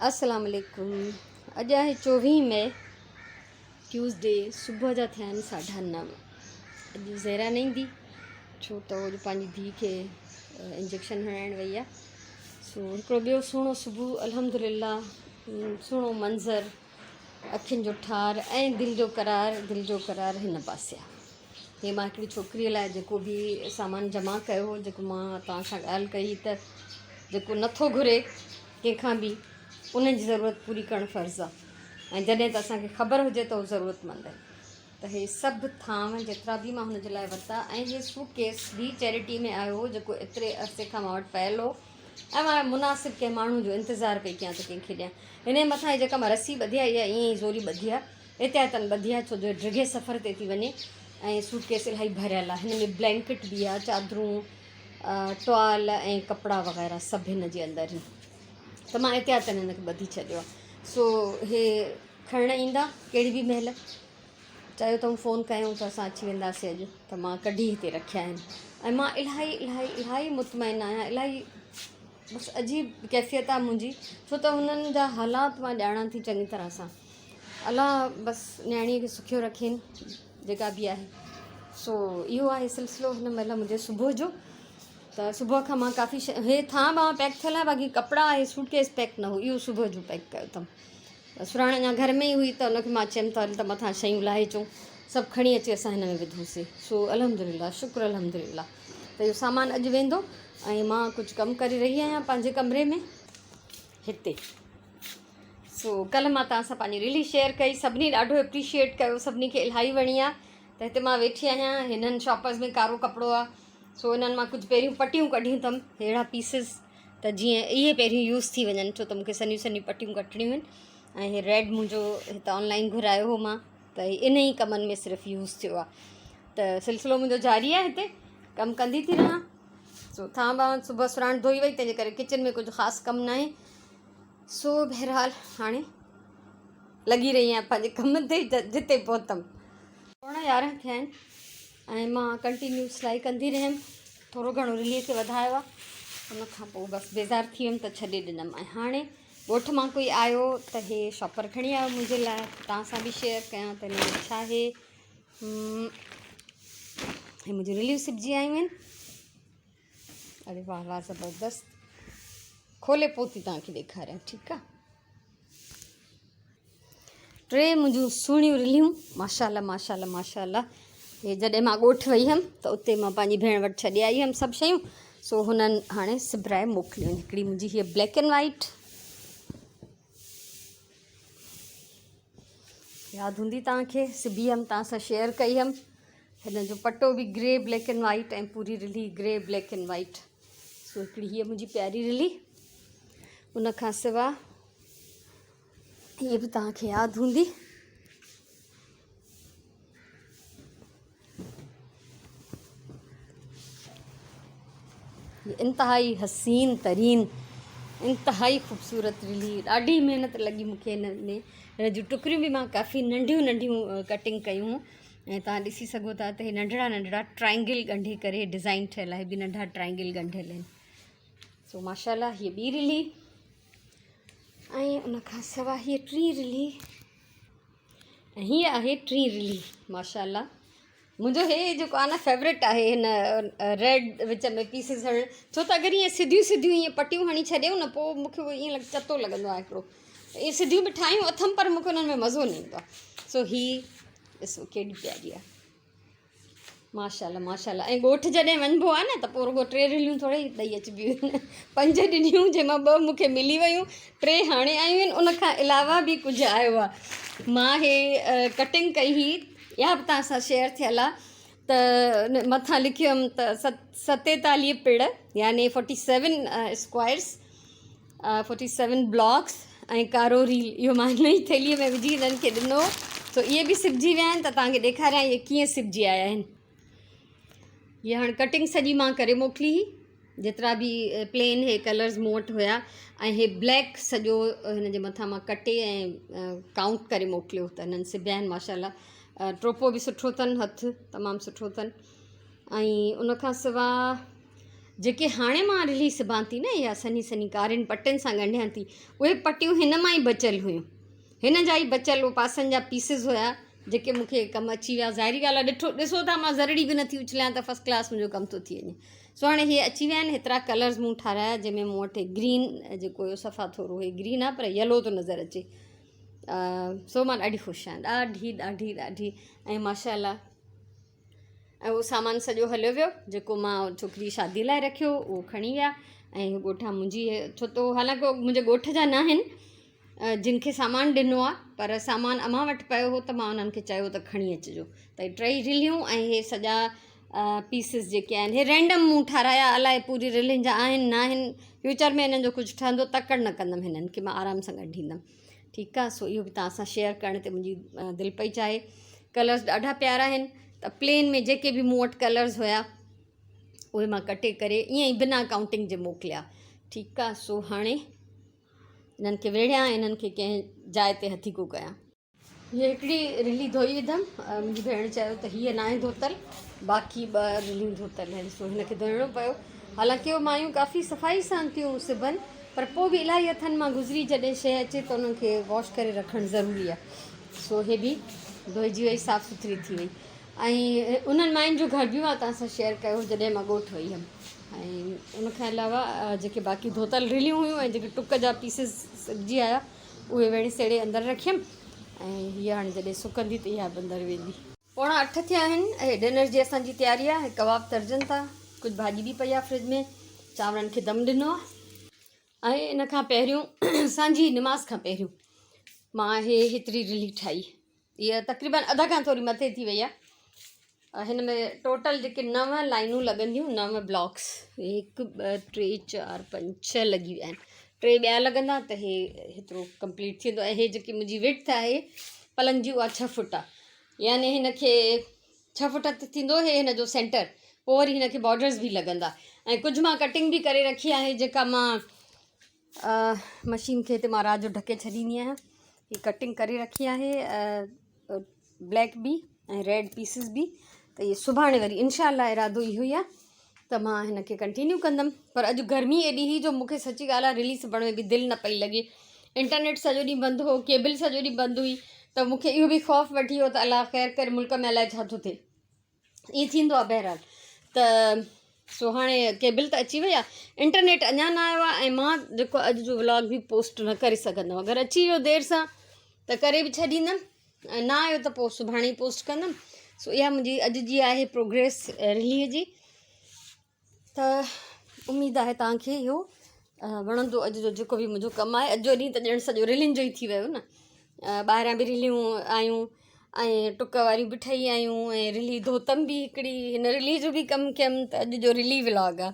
السلام عليڪم اڄ آهي چوويهه مئي ٽيوزڊي صبح جا ٿيا آهن ساڍا نو. اڄ زهرا نه ايندي ڇو ته اڄ پنهنجي ڌيء کي انجيڪشن هڻائڻ وئي آهي. سو هڪڙو ٻيو سهڻو صبح الحمدلله سهڻو منظر اکين جو ٺار ۽ دل جو قرار دل جو قرار هن پاسي آهي. هي مان هڪڙي ڇوڪريء لاء جيڪو به سامان جمع ڪيو هو جيڪو مان توهان سان ڳالهه ڪئي ته جيڪو نٿو گهري ڪنهن کان به ان جي ضرورت پوري ڪرڻ فرض آهي ۽ جڏهن ته اسان کي خبر هجي ته هو ضرورتمند آهي ته هي سڀ ٿانو جيترا به مان هن جي لاء ورتا ۽ هي سوٽ ڪيس به چيرٽي ۾ آيو هو جيڪو ايتري عرصي کان مان وٽ پيل هو ۽ مان مناسب ڪنهن ماڻهو جو انتظار پئي ڪيان ته ڪنهن کي ڏيان. هن جي مٿان هي جيڪا مان رسي ٻڌي آهي اها ائين ئي زوري ٻڌي آهي احتياطن ٻڌي آهي ڇو جو ڊگهي سفر تي ٿي وڃي ۽ سوٽ ڪيس الاهي ڀريل آهي هن ۾ بلينڪٽ به آهي چادرون ٽوال ۽ ڪپڙا وغيره سڀ هن جي اندر آهن ته مان احتياطن هن کي ٻڌي ڇڏيو آهي سو هي کڻڻ ايندا ڪهڙي به مهل چيو اٿئون فون ڪيائون ته اسان اچي وينداسين اڄ ته مان ڪڍي هتي رکيا آهن ۽ مان الاهي الاهي الاهي مطمئن آهيان الاهي بس عجيب ڪيفيت آهي منهنجي ڇو ته هنن جا حالات مان ڄاڻان ٿي چڱي طرح سان الله بس نياڻيء کي سکيو رکين جيڪا به آهي سو اهو آهي سلسلو هن مهل منهنجي صبح جو ته صبح کان مان ڪافي شي هي ٿانء ٻانء پيڪ ٿيل آهي باقي ڪپڙا ۽ سوٽ ڪيس پيڪ نه هو اهو صبح جو پيڪ ڪيو اٿم سراڻ اڃا گهر ۾ ئي هئي ته ان کي مان چيم ته هل ته مٿان شيون لاهي اچون. سڀ کڻي اچي اسان هن ۾ وڌوسين. سو الحمدلله شڪر الحمدلله ته اهو سامان اڄ ويندو ۽ مان ڪجهه ڪم ڪري رهي آهيان پنهنجي ڪمري ۾ هتي. سو ڪلهه مان توهان سان پنهنجي ريلي شيئر ڪئي سڀني ڏاڍو اپريشيئيٽ ڪيو سڀني کي الاهي وڻي آهي ته هتي مان ويٺي آهيان هنن شاپرز ۾ ڪارو ڪپڙو آهي سو انهن مان ڪجهه پهريون پٽيون ڪڍيون اٿم ههڙا پيسز ته جيئن اهي پهريون يوز ٿي وڃن ڇو ته مونکي سنهيون سنهيون پٽيون ڪٽڻيون آهن ۽ هي ريڊ منهنجو هتان آنلائن گهرايو هو مان ته هي ان ئي ڪمن ۾ صرف يوز ٿيو آهي ته سلسلو منهنجو جاري آهي هتي ڪم ڪندي ٿي رهان سو ٿان ٻان صبح سراڻ ڌوئي وئي تنهنجي ڪري ڪچن ۾ ڪجهه خاص ڪم ناهي سو بهرحال هاڻي لڳي رهي آهيان پنهنجي ڪم تي جتي پهتم. پوڻا يارهن ٿيا آهن ۽ مان ڪنٽينيو سلائي ڪندي رهيم ٿورو گهڻو رلي کي وڌايو آهي ان کان پوء بس بيزار ٿي ويم ته ڇڏي ڏنم ۽ هاڻي ڳوٺ مان ڪوئي آيو ته هي شاپر کڻي آيو منهنجي لاء توهان سان به شيئر ڪيان ته هن ۾ ڇا آهي هي منهنجون رليون سبجي آيون آهن اري واهه واهه زبردست کولي پوء ٿي توهان کي ڏيکاريان ٺيڪ آهي ٽي منهنجون سهڻيون رليون ماشاءالله ماشاءالله ماشاءالله هي جڏهن مان ڳوٺ وئي هيم ته اتي مان پنهنجي ڀيڻ وٽ ڇڏي آئي هيم سڀ شيون سو هنن هاڻي سبرائي موڪليون هڪڙي منهنجي هيء بليڪ اينڊ وائيٽ ياد هوندي توهان کي سبي هيم توهان سان شيئر ڪئي هيم هن جو پٽو به گري بليڪ اينڊ وائيٽ ۽ پوري رلي گري بليڪ اينڊ وائيٽ سو هڪڙي هيء منهنجي پياري رلي ان کان سوا هيء به توهان کي ياد هوندي. انتهائي حسين ترين انتهائي خوبصورت رلي ڏاڍي محنت لڳي مونکي هن ۾ هن جون ٽڪريون به مان ڪافي ننڍيون ننڍيون ڪٽنگ ڪيون ۽ توهان ڏسي سگهو ٿا ته هي ننڍڙا ننڍڙا ٽرائنگل ڳنڍي ڪري ڊزائن ٺهيل آهي به ننڍا ٽرائنگل ڳنڍيل آهن سو ماشاء الله هيء ٻي رلي ۽ ان کان سواء هيء ٽين رلي ۽ هيء آهي ٽين رلي ماشاء الله منهنجو هي جيڪو آهي نه فيورٽ آهي هن ريڊ وچ ۾ پيسز هڻڻ ڇو ته اگر ائين سڌيون سڌيون ائين پٽيون هڻي ڇڏيون نه پوء مونکي اهو ائين چتو لڳندو آهي هڪڙو ائين سڌيون به ٺاهيون اٿم پر مونکي انهن ۾ مزو نه ايندو آهي سو هي ڏسو ڪيڏي پياري آهي ماشاءالله ماشاءالله ۽ ڳوٺ جڏهن وڃبو آهي نه ته پوء رڳو ٽي رليون ٿوري ئي ڏئي اچبيون آهن پنج ڏنيون جنهن مان ٻه مون کي ملي ويون ٽي هاڻي آيون آهن ان کان علاوه به ڪجهه آيو آهي مان هي ڪٽنگ ڪئي هئي اها به توهان سان شيئر ٿيل آهي ته مٿان لکيو هيم ته 47 پڙ يعني forty seven squares forty seven blocks ۽ ڪارو ريل اهو مان هن ئي ٿيلهيء ۾ وجهي هنن کي ڏنو سو اهي به سبجي ويا آهن ته توهان کي ڏيکاريان اهي ڪيئن سبجي آيا آهن هيء هاڻي ڪٽنگ سڄي مان ڪري موڪلي هئي جيترا به پلين هي ڪلرز مون وٽ هيا ۽ هي بليڪ سڄو هن جي مٿان مان ڪٽي ۽ ڪائونٽ ڪري موڪليو ته هنن سبيا آهن ماشاء الله ٽوپو به سٺو اٿن هٿ تمام سٺو اٿن ۽ ان کان سواء جيڪي هاڻي مان رلي سبان ٿي نه اها سنهي سنهي ڪارين پٽين سان ڳنڍيان ٿي اهي پٽيون هن مان ئي بچيل هيون هن جا ئي بچيل اهي پاسن جا پيسز هيا جيڪي مون کي ڪم اچي ويا ظاهري ڳالهه آهي ڏٺو ڏسو ٿا مان ذرڙي به نٿي اڇليان ته فرسٽ ڪلاس منهنجو ڪم ٿو ٿي وڃي سو هاڻي هي اچي ويا آهن هيترا ڪلرز مون ٺارايا جنهن ۾ مون وٽ گرين جيڪو هيو صفا ٿورو هي گرين آهي پر يلو ٿو نظر اچي سو مان ڏاڍي خوش آهيان ڏاڍي ڏاڍي ڏاڍي ۽ ماشاء الله ۽ اهو سامان سڄو هليو ويو جيڪو مان ڇوڪري جي شادي لاء رکيو اهو کڻي ويا ۽ ڳوٺان منهنجي ڇو ته حالانڪه اهو منهنجي ڳوٺ جا نه آهن جن کي سامان ڏنو آهي پر سامان امان وٽ پيو هو ته مان انهن کي چيو ته کڻي اچجو ته هي ٽئي رليون ۽ هي سڄا پيسز جيڪي آهن هي رينڊم مون ٺارايا الائي پوري رلين جا آهن نه آهن فيوچر ۾ هنن جو ڪجهه ٺهندو تڪڙ نه ڪندم هنن کي مان آرام سان ڳنڍيندم ٺيڪ آ سو اهو به توهان سان شيئر ڪرڻ تي منهنجي دل پئي چاهي ڪلرز ڏاڍا پيارا آهن ته پلين ۾ جيڪي به مون وٽ ڪلرز هيا اهي مان ڪٽي ڪري ائين ئي بنا ڪائونٽنگ جي موڪليا ٺيڪ آ سو هاڻي انهن کي ويڙهيان انهن کي ڪنهن جاء تي هٿيڪو ڪيان. هيء هڪڙي رلي ڌوئي وڌم منهنجي ڀيڻ چيو ته هيء ناهي ڌوتل باقي ٻه رليون ڌوتل آهن سو هن کي ڌوئڻو پيو حالانڪه اهو مايون ڪافي صفائي سان ٿيون سبن پر پوء به الاهي هٿن مان گذري جڏهن شيء اچي ته انهن کي واش ڪري رکڻ ضروري آهي سو هي به ڌوئجي وئي صاف سٿري ٿي وئي ۽ انهن ماين جو گهر به مان توهان سان شيئر ڪيو جڏهن مان ڳوٺ وئي هيم ۽ ان کان علاوه جيڪي باقي ڌوتل رليون هيون ۽ جيڪي ٽڪ جا پيسز سبجي آيا اهي ويڙهي سيڙهي اندر رکيم ۽ هيء هاڻي جڏهن سڪندي ته اها به اندر ويندي. پوڻا اٺ ٿيا آهن ۽ ڊنر جي اسان جي تياري آهي. ڪباب ترجن ٿا. ڪجهه ڀاڄي به پئي آهي فرج ۾. چانورن کي دم ڏنو آهي ۽ ان کان پهريون سانجهي نماز کان پهريون مان هي هيتري رلي ٺاهي. هيء تقريبن اڌ کان ٿوري مٿي ٿي وئي آهي. هن ۾ ٽوٽل جيڪي نو لائنون لڳنديون نو بلاڪس هڪ ٻه ٽي چار پنج ڇهه لڳي ويا آهن ٽي ٻيا لڳندا ته هي هيترو ڪمپليٽ ٿي ويندو ۽ هي جيڪي منهنجي وڊٿ آهي پلنگ جي اها ڇهه فٽ آهي يعني هن کي ڇهه فٽ ته ٿيندو هي هن جو سينٽر پوء وري هن کي بارڊرز به لڳندا ۽ ڪجهه مان ڪٽنگ به ڪري رکي آهي جيڪا مان مشين کي هتي مان رات جو ڍڪي ڇڏيندي آهيان هي ڪٽنگ ڪري رکي آهي بليڪ به ۽ ريڊ پيسز به ته اهي سڀاڻي وري انشاء الله ارادو اهو ئي آهي ته مان هن کي ڪنٽينيو ڪندم پر اڄ گرمي ايڏي هئي جو مونکي سچي ڳالهه آهي رلي سبڻ ۾ به دل نه پئي لڳي انٽرنيٽ سڄو ڏينهن بند هو ڪيبل سڄو ڏينهن بند هئي ته مونکي اهو به خوف وٺي ويو ته الله خير ڪري ملڪ ۾ الائي ڇا ٿو ٿئي ائين ٿيندو آهي بهرحال ته سو هاڻي ڪيبل ته اچي وئي آهي انٽرنيٽ اڃا نه آيو آهي ۽ مان جيڪو اڄ جو ولاگ به پوسٽ نه ڪري سگهندم اگر اچي ويو دير سان ته ڪري به ڇڏيندم ۽ نه آيو ته پوء سڀاڻي ئي پوسٽ ڪندم سو اها منهنجي اڄ جي آهي پروگريس رليء جي ته اميد آهي توهان کي اهو وڻندو اڄ جو جيڪو به منهنجو ڪم آهي اڄ جو ڏينهن ته ڄڻ سڄو رلين جو ئي ٿي ويو نه ٻاهران به رليون آيون ۽ ٽڪ واريون به ٺهي آيون ۽ رلي ڌوتم به هڪڙي هن رلي جو به ڪم ڪيم ته اڄ جو رلي ولاگ آهي.